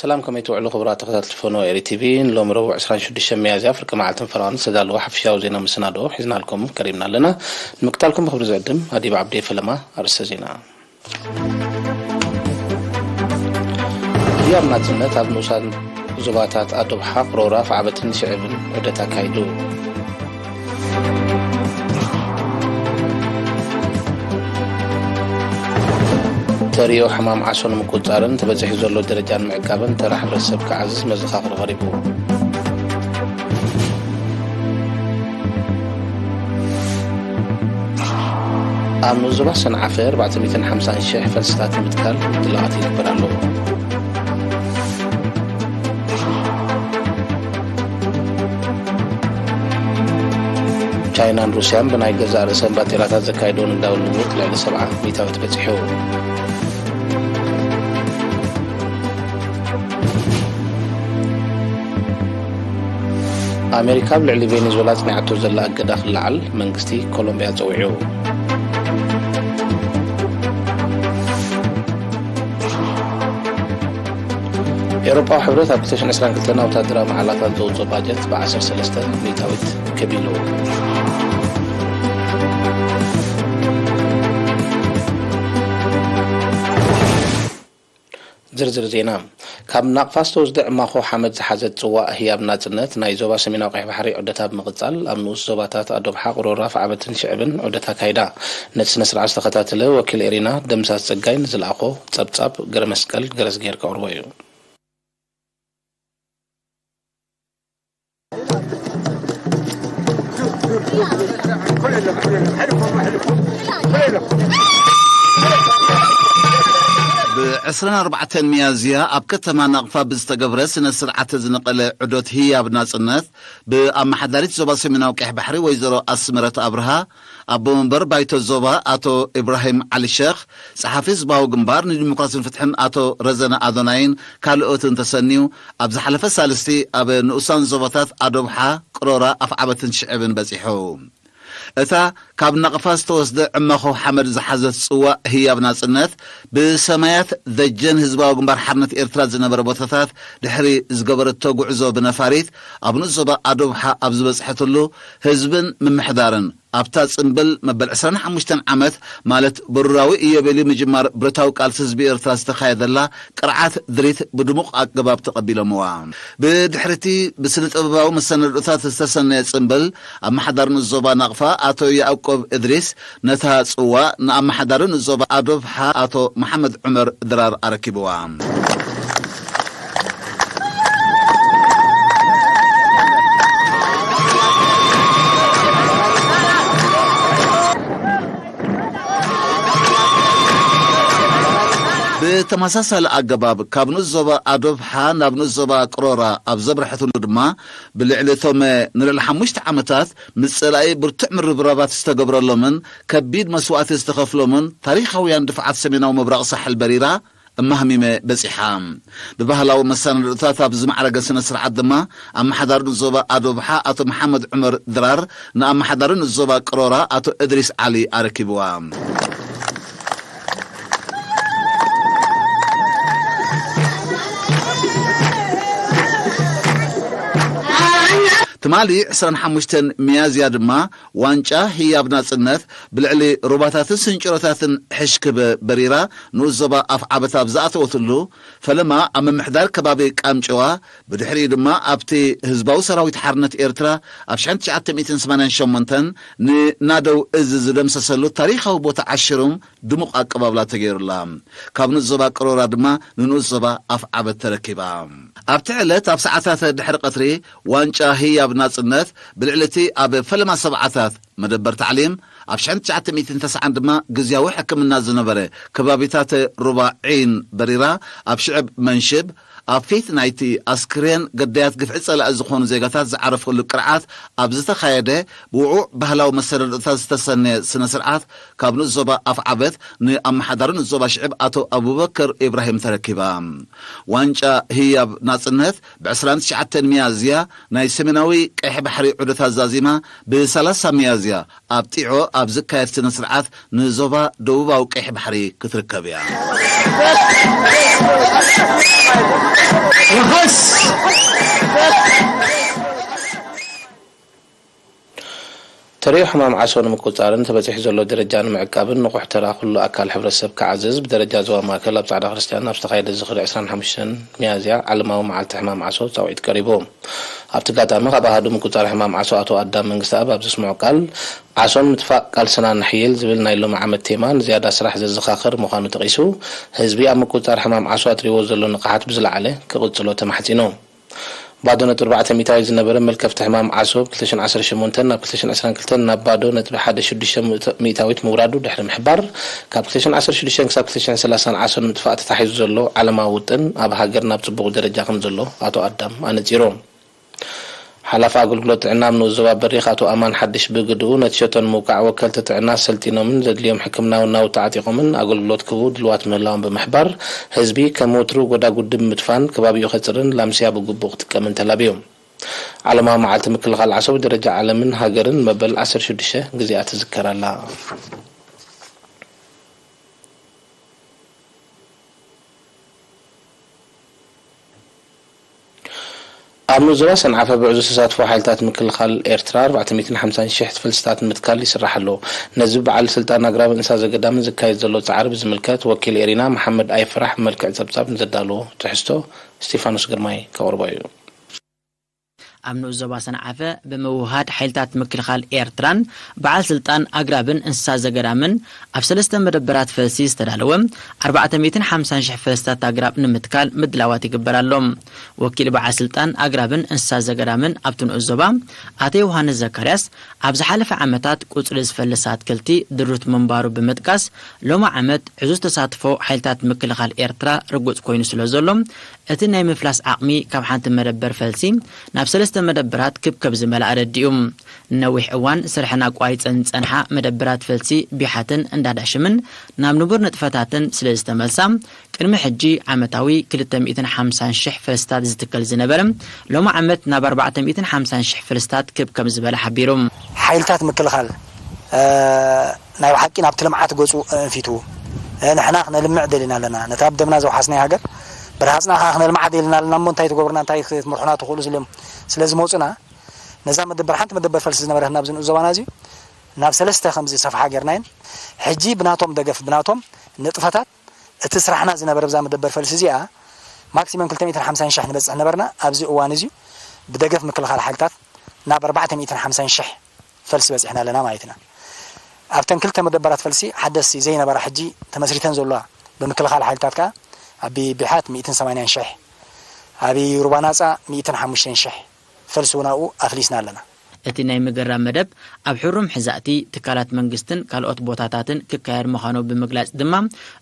ሰላም፣ ከመይ ትውዕሉ ክቡራት ተኸታተልቲ ፎኖ ኤሪ ቲቪ? ንሎሚ ረቡዕ ዕስራን ሽዱሽተን ሚያዝያ ፍርቂ መዓልትን ፈረቓን ዝተዳለወ ሓፈሻዊ ዜና መሰናዶ ሒዝናልኩም ቀሪብና ኣለና። ንምክታልኩም ብኽብሪ ዝዕድም ኣዲብ ዓብዴ ፈለማ። ኣርእስተ ዜና። ህያብ ናጽነት ኣብ ንኡሳን ዞባታት ኣዶብሓ፣ ቅሮራ፣ ፋዕበትን ሽዕብን ዑደት ኣካይዱ። ተርእዮ ሕማም ዓሶ ንምቁጽጻርን ተበጺሑ ዘሎ ደረጃ ንምዕቃብን ተራ ሕብረተሰብ ክዓዝዝ መዘኻኽሪ ቀሪቡ። ኣብ ንኡስ ዞባ ሰንዓፈ ኣርባዕተ ሚእትን ሓምሳን ሽሕ ፈልስታት ንምትካል ምድላዋት ይግበር ኣሎ። ቻይናን ሩስያን ብናይ ገዛእ ርእሰን ባጤራታት ዘካየድዎ ንግዳዊ ልውውጥ ልዕሊ ሰብዓ ሚእታዊት በጺሑ። ኣሜሪካ ኣብ ልዕሊ ቬኔዙዌላ ኣጽኒዓቶ ዘላ እገዳ ክለዓል መንግስቲ ኮሎምብያ ጸዊዑ። ኤውሮጳዊ ሕብረት ኣብ ክልተ ሽሕን ዕስራን ክልተን ኣብ ወታደራዊ መዓላታት ዘውጽኦ ባጀት ብዓሰርተ ሰለስተ ሚእታዊት ከቢሉ። ዝርዝር ዜና። ካብ ናቕፋ ዝተወስደ ዕማኾ ሓመድ ዝሓዘት ጽዋእ ህያብ ናጽነት ናይ ዞባ ሰሜናዊ ቀይሕ ባሕሪ ዑደታ ብምቕጻል፣ ኣብ ንኡስ ዞባታት ኣዶብሓ፣ ቅሮራ፣ ፋዕበትን ሽዕብን ዑደት ኣካይዳ። ነቲ ስነ ስርዓት ዝተኸታተለ ወኪል ኤሪና ደምሳስ ጸጋይ ንዝለኣኾ ጸብጻብ ገረ መስቀል ገረዝጌር ከቕርቦ እዩ። ብዕስራን ኣርባዕተን ሚያዝያ ኣብ ከተማ ናቕፋ ብዝተገብረ ስነ ስርዓት ዝነቐለ ዑደት ህያብ ናጽነት፣ ብኣመሓዳሪት ዞባ ሰሜናዊ ቀይሕ ባሕሪ ወይዘሮ ኣስመረት ኣብርሃ፣ ኣቦ መንበር ባይቶ ዞባ ኣቶ ኢብራሂም ዓሊ ሸኽ፣ ጸሓፊ ህዝባዊ ግንባር ንዲሞክራሲን ፍትሕን ኣቶ ረዘነ ኣዶናይን ካልኦትን ተሰንዩ፣ ኣብ ዝሓለፈ ሳልስቲ ኣብ ንኡሳን ዞባታት ኣዶብሓ፣ ቅሮራ፣ ኣፍዓበትን ሽዕብን በጺሑ። እታ ካብ ናቕፋ ዝተወስደ ዕማኾ ሓመድ ዝሓዘት ጽዋእ ህያብ ናጽነት፣ ብሰማያት ደጀን ህዝባዊ ግንባር ሓርነት ኤርትራ ዝነበረ ቦታታት ድሕሪ ዝገበረቶ ጉዕዞ ብነፋሪት፣ ኣብ ንኡስ ዞባ ኣዶብሓ ኣብ ዝበጽሐትሉ፣ ህዝብን ምምሕዳርን ኣብታ ጽምብል መበል ዕስራን ሓሙሽተን ዓመት፣ ማለት ብሩራዊ ኢዮቤልዩ ምጅማር ብረታዊ ቃልሲ ህዝቢ ኤርትራ ዝተኻየደላ ቅርዓት ድሪት ብድሙቕ ኣገባብ ተቐቢሎምዋ። ብድሕሪቲ ብስነ ጥበባዊ መሰናድኦታት ዝተሰነየ ጽምብል፣ ኣመሓዳሪ ንኡስ ዞባ ናቕፋ ኣቶ ያዕቆብ እድሪስ ነታ ጽዋእ ንኣመሓዳሪ ንኡስ ዞባ ኣዶብሓ ኣቶ መሓመድ ዑመር ድራር ኣረኪብዋ። ብተመሳሳሊ ኣገባብ፣ ካብ ንኡስ ዞባ ኣዶብሓ ናብ ንኡስ ዞባ ቅሮራ ኣብ ዘብረሐትሉ ድማ፣ ብልዕሊ እቶም ንልዕሊ ሓሙሽተ ዓመታት ምስ ጸላኢ ብርቱዕ ምርብራባት ዝተገብረሎምን ከቢድ መስዋእቲ ዝተኸፍሎምን ታሪኻውያን ድፍዓት ሰሜናዊ ምብራቕ ሳሕል በሪራ፣ እማህሚመ በጺሓ። ብባህላዊ መሰናድኦታት ኣብ ዝማዕረገ ስነ ስርዓት ድማ፣ ኣመሓዳሪ ንኡስ ዞባ ኣዶብሓ ኣቶ መሓመድ ዑመር ድራር ንኣመሓዳሪ ንኡስ ዞባ ቅሮራ ኣቶ እድሪስ ዓሊ ኣረኪብዋ። ትማሊ ዕስራን ሓሙሽተን ሚያዝያ ድማ፣ ዋንጫ ህያብ ናጽነት ብልዕሊ ሩባታትን ስንጭሮታትን ሕሽክብ በሪራ ንኡስ ዞባ ኣፍዓበት ኣብ ዝኣተወትሉ፣ ፈለማ ኣብ ምምሕዳር ከባቢ ቃምጨዋ፣ ብድሕሪኡ ድማ ኣብቲ ህዝባዊ ሰራዊት ሓርነት ኤርትራ ኣብ ሽሕን ትሽዓተ ሚእትን ሰማንያን ሸሞንተን ንናደው እዝ ዝደምሰሰሉ ታሪኻዊ ቦታ ዓሽሩም ድሙቕ ኣቀባብላ ተገይሩላ። ካብ ንኡስ ዞባ ቅሮራ ድማ ንንኡስ ዞባ ኣፍዓበት ተረኪባ። ኣብቲ ዕለት ኣብ ሰዓታት ድሕሪ ቀትሪ ዋንጫ ህያብ ናጽነት ብልዕሊ እቲ ኣብ ፈለማ ሰብዓታት መደበር ታዕሊም፣ ኣብ ሽሕን ትሽዓተ ሚእትን ተስዓን ድማ ግዝያዊ ሕክምና ዝነበረ ከባቢታት ሩባ ዒን በሪራ ኣብ ሽዕብ መንሽብ፣ ኣብ ፊት ናይቲ ኣስክሬን ግዳያት ግፍዒ ጸላኢ ዝኾኑ ዜጋታት ዝዓረፈሉ ቅርዓት ኣብ ዝተኻየደ ብውዑዕ ባህላዊ መሰናድኦታት ዝተሰነየ ስነ ስርዓት፣ ካብ ንኡስ ዞባ ኣፍዓበት ንኣመሓዳሪ ንኡስ ዞባ ሽዕብ ኣቶ ኣቡበከር ኢብራሂም ተረኪባ። ዋንጫ ህያብ ናጽነት ብ ዕስራን ትሽዓተን ሚያዝያ ናይ ሰሜናዊ ቀይሕ ባሕሪ ዑደታት ዛዚማ፣ ብ ሰላሳ ሚያዝያ ኣብ ጢዖ ኣብ ዝካየድ ስነ ስርዓት ንዞባ ደቡባዊ ቀይሕ ባሕሪ ክትርከብ እያ። ርኸስ! ተሪኡ ሕማም ዓሶ ንምቁፅፃርን ተበፂሑ ዘሎ ደረጃ ንምዕቃብን ንቑሕ ተራ ኩሉ ኣካል ሕብረተሰብ ክዓዝዝ ብደረጃ ዞባ ማእከል ኣብ ፃዕዳ ክርስቲያን ኣብ ዝተኻየደ ዝኽሪ ዕስራን ሓሙሽተን ሚያዝያ ዓለማዊ መዓልቲ ሕማም ዓሶ ፃውዒት ቀሪቡ። ኣብቲ ኣጋጣሚ ካብ ኣሃዱ ምቁፅፃር ሕማም ዓሶ ኣቶ ኣዳም መንግስተኣብ ኣብ ዘስምዖ ቃል፣ ዓሶ ንምጥፋእ ቃልስና ነሕይል ዝብል ናይ ሎሚ ዓመት ቴማ ንዝያዳ ስራሕ ዘዘኻኽር ምዃኑ ጠቒሱ፣ ህዝቢ ኣብ ምቁፅፃር ሕማም ዓሶ ኣትሪዎ ዘሎ ንቕሓት ብዝለዓለ ክቕፅሎ ተማሕፂኑ። ባዶ ነጥቢ ኣርባዕተ ሚእታዊት ዝነበረ መልከፍቲ ሕማም ዓሶ ብ ክልተ ሽሕን ዓሰርተ ሸሞንተን ናብ ክልተ ሽሕን ዕስራን ክልተን ናብ ባዶ ነጥቢ ሓደ ሽዱሽተ ሚእታዊት ምውራዱ ድሕሪ ምሕባር፣ ካብ ክልተ ሽሕን ዓሰርተ ሽዱሽተን ክሳብ ክልተ ሽሕን ሰላሳን ዓሶ ንምጥፋእ ተታሒዙ ዘሎ ዓለማዊ ውጥን ኣብ ሃገር ናብ ጽቡቕ ደረጃ ከም ዘሎ ኣቶ ኣዳም ኣነጺሩ። ሓላፊ ኣገልግሎት ጥዕና ኣብ ንኡስ ዞባ በሪኽ ኣቶ ኣማን ሓድሽ ብግድኡ፣ ነቲ ሸቶ ንምውቃዕ ወከልቲ ጥዕና ሰልጢኖምን ዘድልዮም ሕክምናዊ ናውቲ ዓጢቖምን ኣገልግሎት ክህቡ ድልዋት ምህላዎም ብምሕባር፣ ህዝቢ ከም ወትሩ ጎዳጉዲ ብምድፋን ከባቢኡ ከጽርን ላምስያ ብግቡእ ክጥቀምን ተላብዩ። ዓለማዊ መዓልቲ ምክልኻል ዓሶ ብደረጃ ዓለምን ሃገርን መበል ዓሰርተ ሽዱሽተ ግዜኣ ትዝከር ኣላ። ኣብ ንኡስ ዞባ ሰንዓፈ ብዕዙዝ ተሳትፎ ሓይልታት ምክልኻል ኤርትራ ኣርባዕተ ሚእትን ሓምሳን ሽሕ ፈልስታት ንምትካል ይስራሕ ኣሎ። ነዚ ብዓል ስልጣን ኣግራብ እንስሳ ዘገዳምን ዝካየድ ዘሎ ጻዕሪ ብዝምልከት ወኪል ኤሪና መሓመድ ኣይፍራሕ ብመልክዕ ጸብጻብ ንዘዳለዎ ትሕዝቶ ስቴፋኖስ ግርማይ ከቕርቦ እዩ። ኣብ ንኡስ ዞባ ሰንዓፈ ብምውህሃድ ሓይልታት ምክልኻል ኤርትራን በዓል ስልጣን ኣግራብን እንስሳ ዘገዳምን ኣብ ሰለስተ መደበራት ፈልሲ ዝተዳለወ ኣርባዕተ ሚእትን ሓምሳን ሽሕ ፈልስታት ኣግራብ ንምትካል ምድላዋት ይግበር ኣሎ። ወኪል በዓል ስልጣን ኣግራብን እንስሳ ዘገዳምን ኣብቲ ንኡስ ዞባ ኣቶ ዮሃንስ ዘካርያስ፣ ኣብ ዝሓለፈ ዓመታት ቁጽሪ ዝፈልስ ኣትክልቲ ድሩት ምንባሩ ብምጥቃስ፣ ሎሚ ዓመት ዕዙዝ ተሳትፎ ሓይልታት ምክልኻል ኤርትራ ርጉጽ ኮይኑ ስለ ዘሎ፣ እቲ ናይ ምፍላስ ዓቕሚ ካብ ሓንቲ መደበር ፈልሲ ናብ ሰለስተ መደበራት ክብ ከም ዝበለ ኣረዲኡ። ንነዊሕ እዋን ስርሐን ኣቋሪጸን ዝጸንሓ መደበራት ፈልሲ ቢሓትን እንዳዳሽምን ናብ ንቡር ንጥፈታትን ስለ ዝተመልሳ፣ ቅድሚ ሕጂ ዓመታዊ ክልተ ሚእትን ሓምሳን ሽሕ ፈልስታት ዝትከል ዝነበረ፣ ሎሚ ዓመት ናብ ኣርባዕተ ሚእትን ሓምሳን ሽሕ ፈልስታት ክብ ከም ዝበለ ሓቢሩ። ሓይልታት ምክልኻል፣ እ፣ ናይ ብሓቂ ናብቲ ልምዓት ገጹ ኣንፊቱ፣ እ፣ ንሕና ክነልምዕ ደሊና ኣለና። ነታ ኣብ ደምና ዘውሓስናያ ሃገር ብርሃጽና ከኣ ክነልምዓ ደሊና ኣለና እሞ እንታይ ትገብሩና፣ እንታይ ክትመርሑና ትኽእሉ ስለ፣ ስለ ዝመጹና፣ ነዛ መደበር፣ ሓንቲ መደበር ፈልሲ ዝነበረትና ኣብዚ ንኡስ ዞባና እዚ ናብ ሰለስተ ከም ዝሰፍሓ ጌርናየን። ሕጂ ብናቶም ደገፍ፣ ብናቶም ንጥፈታት እቲ ስራሕና ዝነበረ ብዛ መደበር ፈልሲ እዚኣ ማክሲመም ክልተ ሚእትን ሓምሳን ሽሕ ንበጽሕ ነበርና። ኣብዚ እዋን እዚ ብደገፍ ምክልኻል ሓይልታት ናብ ኣርባዕተ ሚእትን ሓምሳን ሽሕ ፈልሲ በጺሕና ኣለና ማለት ኢና። ኣብተን ክልተ መደበራት ፈልሲ ሓደስቲ ዘይነበራ ሕጂ ተመስሪተን ዘለዋ ብምክልኻል ሓይልታት ከኣ ኣብ ቢሓት ሚእትን ሰማንያን ሽሕ፣ ኣብ ሩባ ናጻ ሚእትን ሓሙሽተን ሽሕ ፈልሲ እውን ኣብኡ ኣፍሊስና ኣለና። እቲ ናይ ምግራብ መደብ ኣብ ሕሩም ሕዛእቲ ትካላት መንግስትን ካልኦት ቦታታትን ክካየድ ምዃኑ ብምግላጽ ድማ፣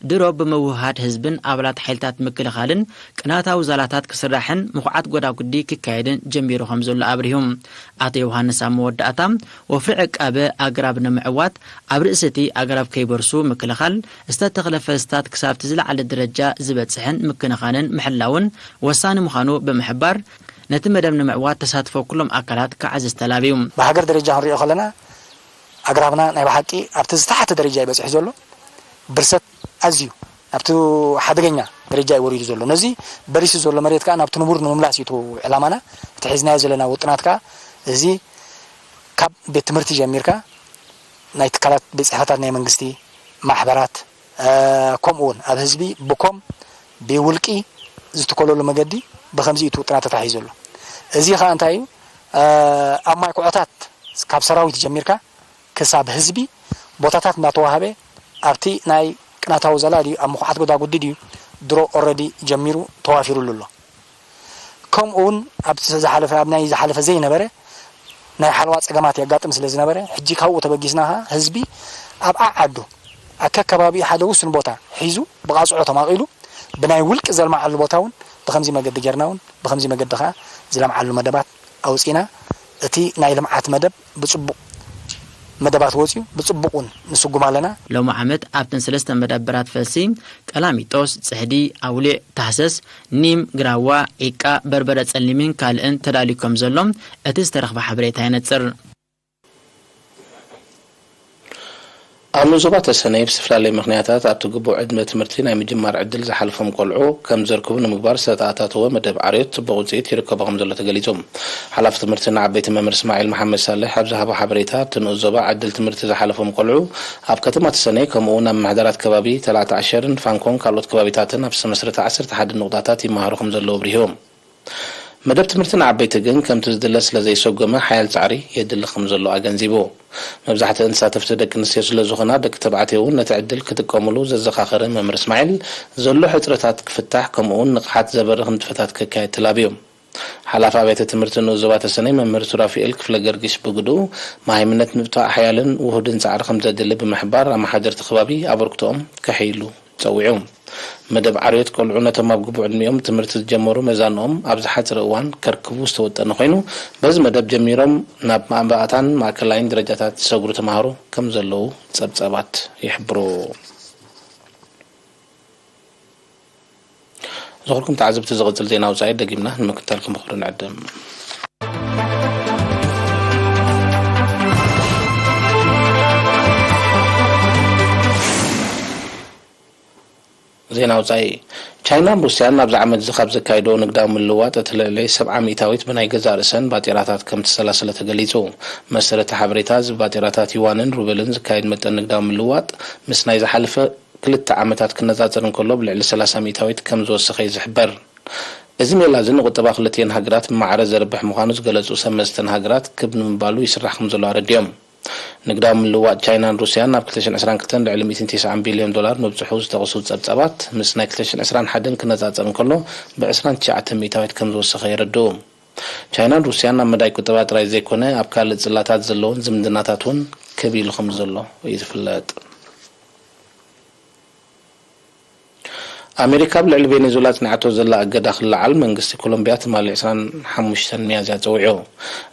ድሮ ብምውህሃድ ህዝብን ኣባላት ሓይልታት ምክልኻልን ቅናታዊ ዛላታት ክስራሕን ምኹዓት ጎዳጉዲ ክካየድን ጀሚሩ ከም ዘሎ ኣብሪሁ። ኣቶ ዮሃንስ ኣብ መወዳእታ፣ ወፍሪ ዕቃበ ኣግራብ ንምዕዋት ኣብ ርእሲ እቲ ኣግራብ ከይበርሱ ምክልኻል፣ ዝተተኽለ ፈልስታት ክሳብ እቲ ዝለዓለ ደረጃ ዝበጽሕን ምክንኻንን ምሕላውን ወሳኒ ምዃኑ ብምሕባር፣ ነቲ መደብ ንምዕዋት ተሳትፎ ኩሎም ኣካላት ክዓዝዝ ተላብዩ። ብሃገር ደረጃ ክንሪኦ ከለና፣ ኣግራብና ናይ ብሓቂ ኣብቲ ዝተሓተ ደረጃ እዩ በጺሑ ዘሎ። ብርሰት ኣዝዩ ኣብቲ ሓደገኛ ደረጃ እዩ ወሪዱ ዘሎ። ነዚ በሪሱ ዘሎ መሬት ከኣ ናብቲ ንቡር ንምምላስ እዩ እቲ ዕላማና። እቲ ሒዝናዮ ዘለና ውጥናት ከኣ፣ እዚ ካብ ቤት ትምህርቲ ጀሚርካ፣ ናይ ትካላት ቤት ጽሕፈታት ናይ መንግስቲ፣ ማሕበራት፣ እ፣ ከምኡ እውን ኣብ ህዝቢ ብኮም ብውልቂ ዝትከለሉ መገዲ ብኸምዚ እዩ እቲ ውጥናት ተታሒዙ ዘሎ። እዚ ኸኣ እንታይ እዩ? እ፣ ኣብ ማይ ኩዖታት ካብ ሰራዊት ጀሚርካ ክሳብ ህዝቢ ቦታታት እናተዋህበ ኣብቲ ናይ ቅናታዊ ዘላ ድዩ፣ ኣብ ምኹዓት ጎዳጉዲ ድዩ፣ ድሮ ኦረዲ ጀሚሩ ተዋፊሩሉ ኣሎ። ከምኡ እውን ኣብቲ ዝሓለፈ፣ ኣብ ናይ ዝሓለፈ ዘይነበረ ናይ ሓለዋ ጸገማት የጋጥም ስለ ዝነበረ፣ ሕጂ ካብኡ ተበጊስና ኸኣ ህዝቢ ኣብ ዓዓዱ ኣከከባቢኡ ሓደ ውሱን ቦታ ሒዙ ብቓጽዖ ተማቒሉ ብናይ ውልቂ ዘልምዓሉ ቦታ እውን ብኸምዚ መገዲ ጌርና እውን ብኸምዚ መገዲ ኸኣ ዝለምዓሉ መደባት ኣውጺና፣ እቲ ናይ ልምዓት መደብ ብጽቡቕ መደባት ወጺኡ ብጽቡቕ እውን ንስጉም ኣለና። ሎሚ ዓመት ኣብተን ሰለስተ መደበራት ፈልሲ ቀላሚጦስ፣ ጽሕዲ፣ ኣውሊዕ፣ ታህሰስ፣ ኒም፣ ግራዋ፣ ዒቃ፣ በርበረ ጸሊምን ካልእን ተዳልዩ ከም ዘሎ እቲ ዝተረኽበ ሓበሬታ የነጽር። ኣብ ንኡስ ዞባ ተሰነይ ብዝተፈላለየ ምኽንያታት ኣብቲ ግቡእ ዕድመ ትምህርቲ ናይ ምጅማር ዕድል ዝሓለፎም ቆልዑ ከም ዘርክቡ ንምግባር ዝተተኣታተወ መደብ ዓርዮት ጽቡቕ ውጽኢት ይርከቦ ከም ዘሎ ተገሊጹ። ሓላፊ ትምህርቲ ንዓበይቲ መምህር እስማዒል መሓመድ ሳልሕ ኣብ ዝሃቦ ሓበሬታ፣ ኣብቲ ንኡስ ዞባ ዕድል ትምህርቲ ዝሓለፎም ቆልዑ ኣብ ከተማ ተሰነይ ከምኡ እውን ኣብ ምምሕዳራት ከባቢ ተላዕቲ ዓሸርን ፋንኮን ካልኦት ከባቢታትን ኣብ ዝተመስረተ ዓሰርተ ሓደ ንቑጣታት ይመሃሩ ከም ዘለዉ ኣብሪሁ። መደብ ትምህርቲ ንዓበይቲ ግን ከምቲ ዝድለ ስለ ዘይሰጎመ ሓያል ጻዕሪ የድሊ ከም ዘሎ ኣገንዚቡ። መብዛሕትአን ተሳተፍቲ ደቂ ኣንስትዮ ስለ ዝኾና ደቂ ተባዕትዮ እውን ነቲ ዕድል ክጥቀሙሉ ዘዘኻኸረ መምህር እስማዒል ዘሎ ሕጽረታት ክፍታሕ ከምኡ እውን ንቕሓት ዘበርኽ ንጥፈታት ክካየድ ተላብዩ። ሓላፊ ኣብያተ ትምህርቲ ንኡስ ዞባ ተሰነይ መምህር ሱራፊኤል ክፍለ ገርጊሽ ብግድኡ መሃይምነት ምጥፋእ ሓያልን ውሁድን ጻዕሪ ከም ዘድሊ ብምሕባር ኣመሓደርቲ ከባቢ ኣበርክቶኦም ከሐይሉ ጸዊዑ። መደብ ዓርዮት ቆልዑ ነቶም ኣብ ግቡእ ዕድሚኦም ትምህርቲ ዝጀመሩ መዛንኦም ኣብ ዝሓጸረ እዋን ከርክቡ ዝተወጠነ ኮይኑ፣ በዚ መደብ ጀሚሮም ናብ ማእባእታን ማእከላይን ደረጃታት ዝሰግሩ ተማሃሮ ከም ዘለዉ ጸብጻባት ይሕብሩ። ዝኽርኩም ተዓዘብቲ ዝቕጽል ዜና ውጻኢ ደጊምና ንምክታል ክምኽሩ ንዕድም። ዜና ውጻኢ። ቻይናን ሩስያን ኣብዚ ዓመት እዚ ካብ ዘካይዶ ንግዳዊ ምልውዋጥ እቲ ልዕሊ ሰብዓ ሚእታዊት ብናይ ገዛእ ርእሰን ባጤራታት ከም ተሰላሰለ ተገሊጹ። መሰረቲ ሓበሬታ እዚ ባጤራታት ዩዋንን ሩብልን ዝካየድ መጠን ንግዳዊ ምልውዋጥ ምስ ናይ ዝሓለፈ ክልተ ዓመታት ክነጻጸር እንከሎ ብልዕሊ ሰላሳ ሚእታዊት ከም ዝወሰኸ እዩ ዝሕበር። እዚ ሜላ እዚ ንቁጠባ ክልቲኤን ሃገራት ብማዕረ ዘርብሕ ምዃኑ ዝገለጹ ሰብ መስተን ሃገራት ክብ ንምባሉ ይስራሕ ከም ዘሎ ኣረዲኦም። ንግዳዊ ምልውዋጥ ቻይናን ሩስያን ናብ ክልተ ሽሕን ዕስራን ክልተን ልዕሊ ሚእትን ተስዓን ቢልዮን ዶላር ምብጽሑ ዝጠቕሱ ጸብጻባት፣ ምስ ናይ ክልተ ሽሕን ዕስራን ሓደን ክነጻጸር እንከሎ ብዕስራን ትሽዓተን ሚእታዊት ከም ዝወሰኸ የረድኡ። ቻይናን ሩስያን ኣብ መዳይ ቁጠባ ጥራይ ዘይኮነ ኣብ ካልእ ጽላታት ዘለወን ዝምድናታት እውን ክብ ኢሉ ከም ዘሎ እዩ ዝፍለጥ። ኣሜሪካ ኣብ ልዕሊ ቬኔዙላ ኣጽኒዓቶ ዘላ እገዳ ክለዓል መንግስቲ ኮሎምቢያ ትማሊ ዕስራን ሓሙሽተን ሚያዝያ ጸዊዑ።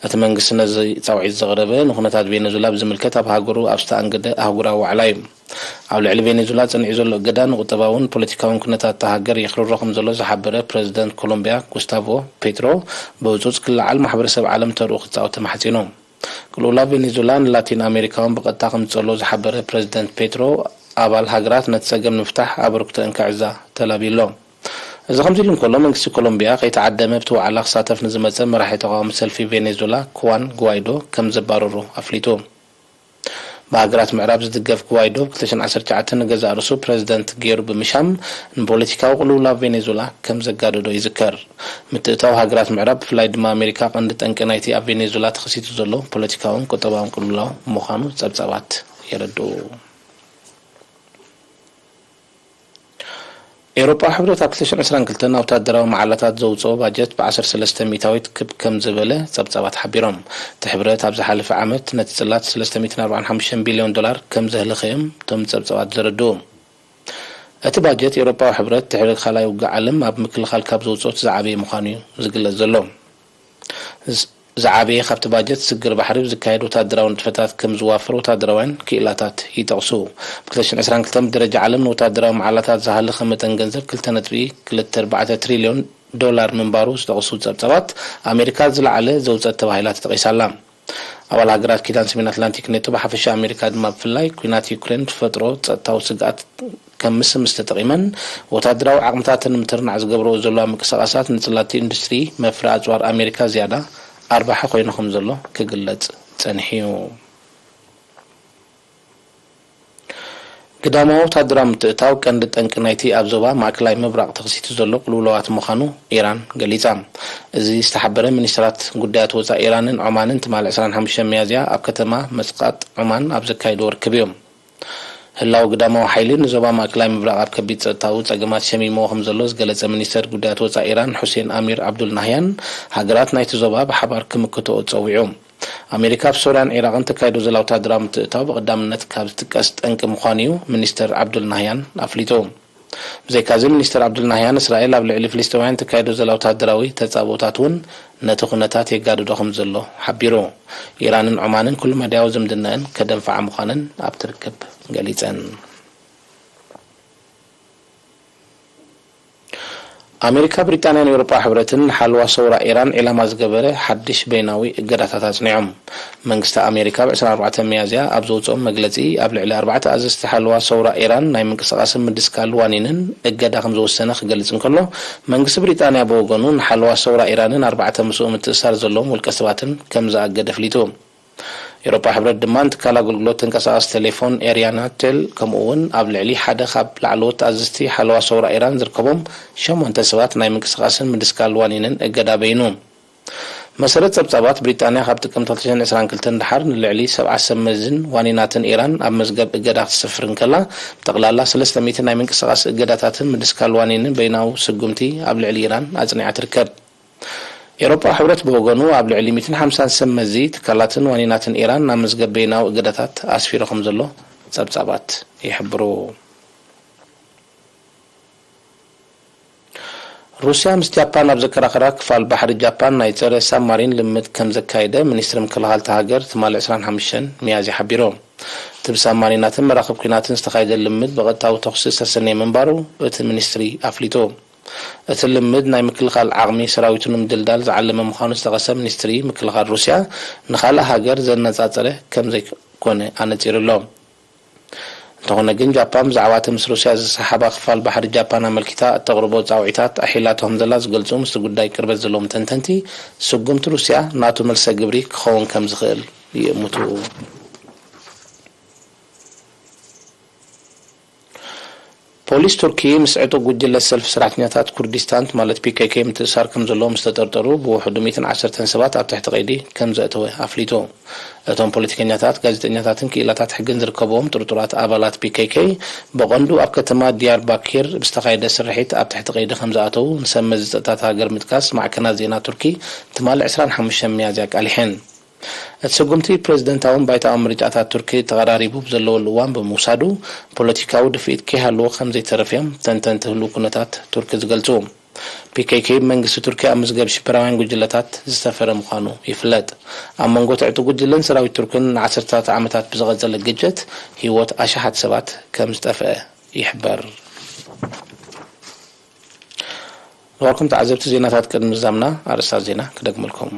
እቲ መንግስቲ ነዚ ጻውዒት ዘቕረበ ንኩነታት ቬኔዙላ ብዝምልከት ኣብ ሃገሩ ኣብ ዝተኣንገደ ኣህጉራዊ ዋዕላ እዩ። ኣብ ልዕሊ ቬኔዙላ ጸኒዑ ዘሎ እገዳ ንቁጠባውን ፖለቲካውን ኩነታት እታ ሃገር የኽርሮ ከም ዘሎ ዝሓበረ ፕረዚደንት ኮሎምቢያ ጉስታቮ ፔትሮ፣ ብህጹጽ ክለዓል ማሕበረሰብ ዓለም ተርኡ ክጻወት ተማሕጺኑ። ቅልውላው ቬኔዙላ ንላቲን ኣሜሪካውን ብቐጥታ ከም ዝጸልዎ ዝሓበረ ፕረዚደንት ፔትሮ፣ ኣባል ሃገራት ነቲ ጸገም ንምፍታሕ ኣበርክቶአን ክዕዛ ተላብዩ ኣሎ። እዚ ከምዚ ኢሉ እንከሎ፣ መንግስቲ ኮሎምቢያ ከይተዓደመ ኣብቲ ዋዕላ ክሳተፍ ንዝመጸ መራሒ ተቓዋሚ ሰልፊ ቬኔዙላ ኩዋን ጉዋይዶ ከም ዘባረሩ ኣፍሊጡ። ብሃገራት ምዕራብ ዝድገፍ ጉዋይዶ ብ ክልተ ሽሕን ዓሰርተ ትሽዓተን ንገዛእ ርእሱ ፕረዚደንት ገይሩ ብምሻም ንፖለቲካዊ ቅልውላው ቬኔዙላ ከም ዘጋደዶ ይዝከር። ምትእትታው ሃገራት ምዕራብ ብፍላይ ድማ ኣሜሪካ ቀንዲ ጠንቂ ናይቲ ኣብ ቬኔዙላ ተኸሲቱ ዘሎ ፖለቲካውን ቁጠባውን ቅልውላው ምዃኑ ጸብጻባት የረድኡ። ኤውሮጳዊ ሕብረት ኣብ ክልተ ሽሕን ዕስራን ክልተን ኣብ ወታደራዊ መዓላታት ዘውጽኦ ባጀት ብ ዓሰርተ ሰለስተ ሚእታዊት ክብ ከም ዝበለ ጸብጻባት ሓቢሮም። እቲ ሕብረት ኣብ ዝሓለፈ ዓመት ነቲ ጽላት ሰለስተ ሚእትን ኣርባዓን ሓሙሽተን ቢልዮን ዶላር ከም ዘህለኸ እዮም እቶም ጸብጻባት ዘረድኡ። እቲ ባጀት ኤውሮጳዊ ሕብረት ድሕሪ ካልኣይ ውግእ ዓለም ኣብ ምክልኻል ካብ ዘውጽኦ እቲ ዝዓበየ ምዃኑ እዩ ዝግለጽ ዘሎ። ዝ-፣ ዝዓበየ ካብቲ ባጀት ስግር ባሕሪ ብዝካየድ ወታደራዊ ንጥፈታት ከም ዝዋፈር ወታደራውያን ክኢላታት ይጠቕሱ። ብ ክልተ ሽሕን ዕስራን ክልተን ብደረጃ ዓለም ንወታደራዊ መዓላታት ዝሃለኸ መጠን ገንዘብ ክልተ ነጥቢ ክልተ ኣርባዕተ ትሪልዮን ዶላር ምንባሩ ዝጠቕሱ ጸብጻባት፣ ኣሜሪካ ዝለዓለ ዘውጸት ተባሂላ ተጠቒሳ ኣላ። ኣባል ሃገራት ኪዳን ሰሜን ኣትላንቲክ ኔቶ ብሓፈሻ ኣሜሪካ ድማ ብፍላይ ኲናት ዩክሬን ዝፈጥሮ ጸጥታዊ ስግኣት ከም ምስምስ ተጠቒመን ወታደራዊ ዓቕምታተን ንምትርናዕ ዝገብርኦ ዘለዋ ምንቅስቓሳት ንጽላቲ ኢንዱስትሪ መፍረ ኣጽዋር ኣሜሪካ ዝያዳ ኣርባሒ ኮይኑ ከም ዘሎ ክግለጽ ጸኒሑ እዩ። ግዳማዊ ወታደራዊ ምትእትታው ቀንዲ ጠንቂ ናይቲ ኣብ ዞባ ማእከላይ ምብራቕ ተኸሲቱ ዘሎ ቅልውላዋት ምዃኑ ኢራን ገሊጻ። እዚ ዝተሓበረ ሚኒስትራት ጉዳያት ወጻኢ ኢራንን ዖማንን ትማሊ ዕስራን ሓሙሽተን ሚያዝያ ኣብ ከተማ መስቃጥ ዖማን ኣብ ዘካየድዎ ርክብ እዩ። ህላወ ግዳማዊ ሓይሊ ንዞባ ማእከላይ ምብራቕ ኣብ ከቢድ ጸጥታዊ ጸገማት ሸሚምዎ ከም ዘሎ ዝገለጸ ሚኒስተር ጉዳያት ወጻኢ ኢራን ሑሴን ኣሚር ዓብዱል ናህያን፣ ሃገራት ናይቲ ዞባ ብሓባር ክምክትኦ ጸዊዑ። ኣሜሪካ ኣብ ሶርያን ዒራቕን ተካይዶ ዘላ ወታደራዊ ምትእትታው ብቐዳምነት ካብ ዝጥቀስ ጠንቂ ምዃኑ እዩ ሚኒስተር ዓብዱል ናህያን ኣፍሊጡ። ብዘይካዚ ሚኒስተር ዓብዱል ናህያን እስራኤል ኣብ ልዕሊ ፍልስጤማውያን ተካይዶ ዘላ ወታደራዊ ተጻብኦታት እውን ነቲ ኩነታት የጋድዶ ከም ዘሎ ሓቢሩ። ኢራንን ዖማንን ኩሉ መዳያዊ ዝምድናኣን ከደንፍዓ ምዃነን ኣብቲ ርክብ ገሊጸን። ኣሜሪካ፣ ብሪጣንያን ኤውሮጳ ሕብረትን ንሓለዋ ሰውራ ኢራን ዒላማ ዝገበረ ሓድሽ በይናዊ እገዳታት ኣጽኒዖም። መንግስቲ ኣሜሪካ ብ ዕስራን ኣርባዕተን ሚያዝያ ኣብ ዘውጽኦም መግለጺ፣ ኣብ ልዕሊ ኣርባዕተ ኣዘዝቲ ሓለዋ ሰውራ ኢራን ናይ ምንቅስቓስን ምድስካል ዋኒንን እገዳ ከም ዝወሰነ ክገልጽ እንከሎ፣ መንግስቲ ብሪጣንያ ብወገኑ ንሓለዋ ሰውራ ኢራንን ኣርባዕተ ምስኡ ምትእሳር ዘለዎም ውልቀ ሰባትን ከም ዝኣገደ ኣፍሊጡ። ኤውሮጳ ሕብረት ድማ ንትካል ኣገልግሎት ተንቀሳቓሲ ቴሌፎን ኤርያናቴል፣ ከምኡ እውን ኣብ ልዕሊ ሓደ ካብ ላዕለዎት ኣዘዝቲ ሓለዋ ሰውራ ኢራን ዝርከቦም ሸሞንተ ሰባት ናይ ምንቅስቓስን ምድስካል ዋኒንን እገዳ በይኑ። መሰረት ጸብጻባት፣ ብሪጣንያ ካብ ጥቅምቲ ክልተ ሽሕን ዕስራን ክልተን ደሓር ንልዕሊ ሰብዓ ሰብ መዝን ዋኒናትን ኢራን ኣብ መዝገብ እገዳ ክትሰፍር እንከላ፣ ብጠቕላላ ሰለስተ ሚእቲ ናይ ምንቅስቓስ እገዳታትን ምድስካል ዋኒንን በይናዊ ስጉምቲ ኣብ ልዕሊ ኢራን ኣጽኒዓ ትርከብ። ኤውሮጳ ሕብረት ብወገኑ፣ ኣብ ልዕሊ ሚእትን ሓምሳን ሰብ መዚ ትካላትን ዋኒናትን ኢራን ናብ መዝገብ በይናዊ እገዳታት ኣስፊሩ ከም ዘሎ ጸብጻባት ይሕብሩ። ሩስያ ምስ ጃፓን ኣብ ዘከራኸራ ክፋል ባሕሪ፣ ጃፓን ናይ ጸረ ሳብማሪን ልምድ ከም ዘካየደ ሚኒስትሪ ምክልኻል እታ ሃገር ትማሊ ዕስራን ሓሙሽተን ሚያዝያ ሓቢሩ። እቲ ብሳብማሪናትን መራኽብ ኲናትን ዝተኻየደ ልምድ ብቐጥታዊ ተኹሲ ዝተሰነየ ምንባሩ እቲ ሚኒስትሪ ኣፍሊጡ። እቲ ልምድ ናይ ምክልኻል ዓቕሚ ሰራዊቱ ንምድልዳል ዝዓለመ ምዃኑ ዝጠቐሰ ሚኒስትሪ ምክልኻል ሩስያ፣ ንኻልእ ሃገር ዘነጻጸረ ከም ዘይኮነ ኣነጺሩ ኣሎ። እንተኾነ ግን፣ ጃፓን ብዛዕባ እቲ ምስ ሩስያ ዝሰሓባ ክፋል ባሕሪ ጃፓን ኣመልኪታ እተቕርቦ ጻውዒታት ኣሒላቶ ከም ዘላ ዝገልጹ ምስቲ ጉዳይ ቅርበት ዘለዎም ተንተንቲ፣ ስጉምቲ ሩስያ ናቱ መልሰ ግብሪ ክኸውን ከም ዝኽእል ይእምቱ። ፖሊስ ቱርኪ ምስ ዕጡቕ ጉጅለ ሰልፊ ሰራሕተኛታት ኩርዲስታን ማለት ፒ ኬ ኬ ምትእስሳር ከም ዘለዎም ዝተጠርጠሩ ብውሕዱ ሚእትን ዓሰርተን ሰባት ኣብ ትሕቲ ቀይዲ ከም ዘእተወ ኣፍሊጡ። እቶም ፖለቲከኛታት፣ ጋዜጠኛታትን ክኢላታት ሕግን ዝርከብዎም ጥርጡራት ኣባላት ፒ ኬ ኬ፣ ብቐንዱ ኣብ ከተማ ዲያር ባኪር ብዝተኻየደ ስርሒት ኣብ ትሕቲ ቀይዲ ከም ዝኣተዉ ንሰብ መዚ ጸጥታ እታ ሃገር ምጥቃስ ማዕከናት ዜና ቱርኪ ትማሊ ዕስራን ሓሙሽተን ሚያዝያ ኣቃሊሐን። እቲ ስጉምቲ፣ ፕሬዝደንታውን ባይታውን ምርጫታት ቱርኪ ተቐራሪቡ ብዘለወሉ እዋን ብምውሳዱ፣ ፖለቲካዊ ድፍኢት ከይሃለዎ ከም ዘይተርፍ እዮም ተንተንቲ ህሉው ኩነታት ቱርኪ ዝገልጹ። ፒ ኬ ኬ ብመንግስቲ ቱርኪ ኣብ መዝገብ ሽበራውያን ጉጅለታት ዝሰፈረ ምዃኑ ይፍለጥ። ኣብ መንጎ እቲ ዕጡቕ ጉጅለን ሰራዊት ቱርክን ንዓሰርተታት ዓመታት ብዝቐጸለ ግጭት፣ ህይወት ኣሽሓት ሰባት ከም ዝጠፍአ ይሕበር። ዝኸበርኩም ተዓዘብቲ፣ ዜናታት ቅድሚ ምዝዛምና ኣርእስታት ዜና ክደግመልኩም።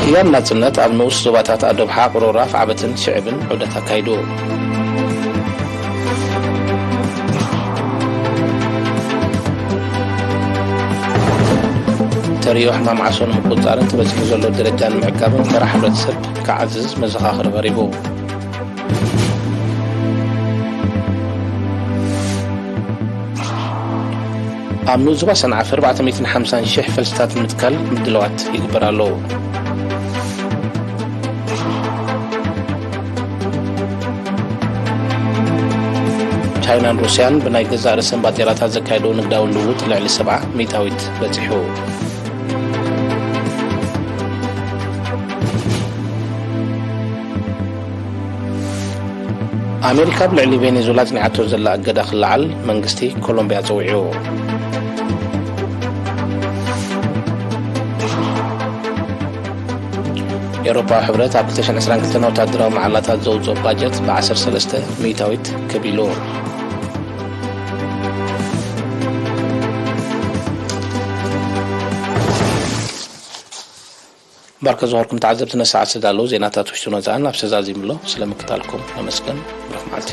ክያን ናጽነት ኣብ ንኡስ ዞባታት ኣዶብሓ፣ ቅሮራፍ፣ ዓበትን ሽዕብን ዑደት ኣካይዱ። ተርእዮ ሕማም ዓሶ ንምቁጽጻርን ተበጺሑ ዘሎ ደረጃ ንምዕቃብን ተራ ሕብረተሰብ ክዓዝዝ መዘኻኽሪ ቀሪቡ። ኣብ ንኡስ ዞባ ሰንዓፈ ኣርባዕተ ሚእትን ሓምሳን ሽሕ ፈልስታት ንምትካል ምድላዋት ይግበር ኣሎ። ቻይናን ሩስያን ብናይ ገዛእ ርእሰን ባጤራታት ዘካየድዎ ንግዳዊ ልውውጥ ልዕሊ ሰብዓ ሚእታዊት በጺሑ። ኣሜሪካ ኣብ ልዕሊ ቬኔዙዌላ ኣጽኒዓቶ ዘላ እገዳ ክለዓል መንግስቲ ኮሎምብያ ጸዊዑ። ኤውሮፓዊ ሕብረት ኣብ ክልተ ሽሕን ዕስራን ክልተን ወታደራዊ መዓላታት ዘውጽኦ ባጀት ብ ዓሰርተ ሰለስተ ሚእታዊት ከቢሉ። ባርከ ዝኸበርኩም ተዓዘብቲ፣ ነሰዓት ዝተዳለዉ ዜናታት ውሽጥን ወጻእን ኣብ ሰዛዚምሎ ስለ ምክታልኩም ነመስግን። ብሩኽ መዓልቲ።